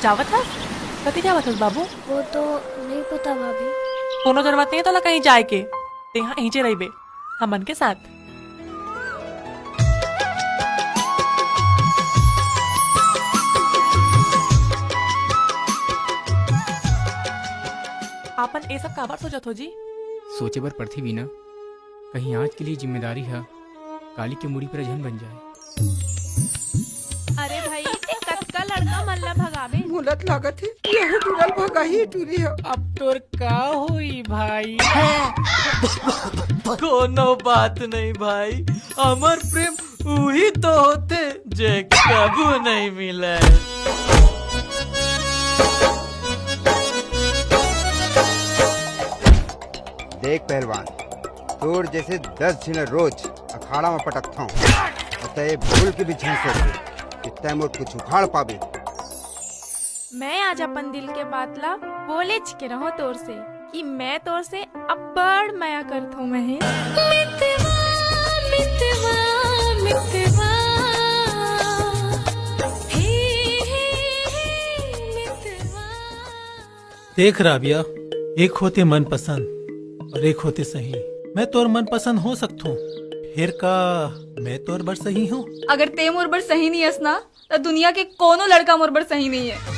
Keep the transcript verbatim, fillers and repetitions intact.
जावत हस? कति जावत हस बाबू? वो तो नहीं पता भाभी। कोनो जरूरत नहीं है तोला कहीं जाए के, तेहा इहिंचे रहिबे हमन के साथ। आपन ए सब काबर सोचत हो जी? सोचे बर पड़थे वीना, कहीं आज के लिए जिम्मेदारी ह काली के मुड़ी पर झन बन जाए। अरे भाई, ते कतका लड़का मन ला भगाबे? मोला त लागत हे, यही टूरा ल भगाही टूरी ह। अब तोर का होई भाई? कोनो बात नहीं भाई, अमर प्रेम उही तो होथे जे कभू नहीं मिले। देख पहलवान, तोर जैसे दस झिन रोज अखाड़ा में पटकथौं, अउ तय भूल के भी झन सोचे कि तय मोर कुछ उखाड़ पाबे। मैं आज अपन दिल के बात ला बोलेच के रहूं तोर से कि मैं तोर से अब्बड़ मया करथौं महेश। मितवा, मितवा, मितवा, हे, हे, हे, मितवा। देख राबिया, एक होथे मनपसंद और एक होथे सही। मैं तोर मनपसंद हो सकथों, फेर का मैं तोर बर सही हूँ? अगर ते मोर बर सही नहीं हस ना, त दुनिया के कोनो लड़का मोर बर सही नहीं है।